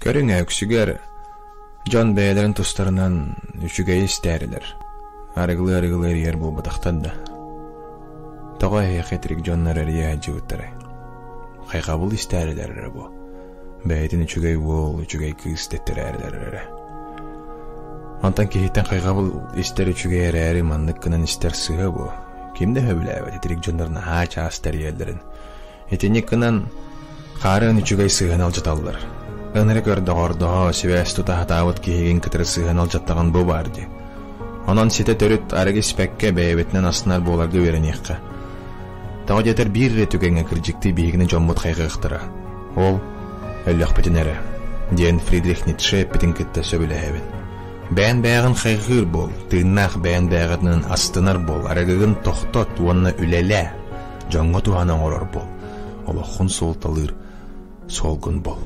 Көрүҥ ээ, үксүгэр дьон бэйэлэрин тустарынан үчүгэйи истээрилэр, арыгылыы-арыгылыы эрийэр буолбатахтар да. Тоҕо эһиэхэ итирик дьоннор эрийэ сылдьыбыттарай? Хайҕабыл истээрилэр эрэ буо. Бэйэтин үчүгэй уол, үчүгэй кыыс дэттэрээрилэр эрэ. Онтон киһиттэн хайҕабыл истэр үчүгэй эрээри маннык гынан истэр сыыһа буо. Ким да сөбүлээбэт итирик дьоннор наһаа чаас тэрийэллэрин. Итинник гынан хаарыан үчүгэй сыыһаны алдьаталлар. Ынырык өрдөҕордоһо, сибээс тута сатаабыт киһигин кытары сыыһаны алдьаттаҕын бу баар дии. Онон ситэ төрүт арыгы испэккэ бэйэбитинэн астынар буоларга үөрэниэххэ. Тоҕо диэтэр биир эрэ түгэҥҥэ кырдьыктыы биһигини дьоммут хайҕыахтара. Ол өллөхпүтүн эрэ, диэн Фридрих Ницше эппитин кытта сөбүлэһэбин. Бэйэн бэйэҕин хайҕыыр буол, тыыннаах бэйэн бэйэҕитинэн астынар буол, арыгыгын тохтот уонна үлэлээ, дьоҥҥо туһаны оҥорор буол, олоххун суолталыыр суолгун бул.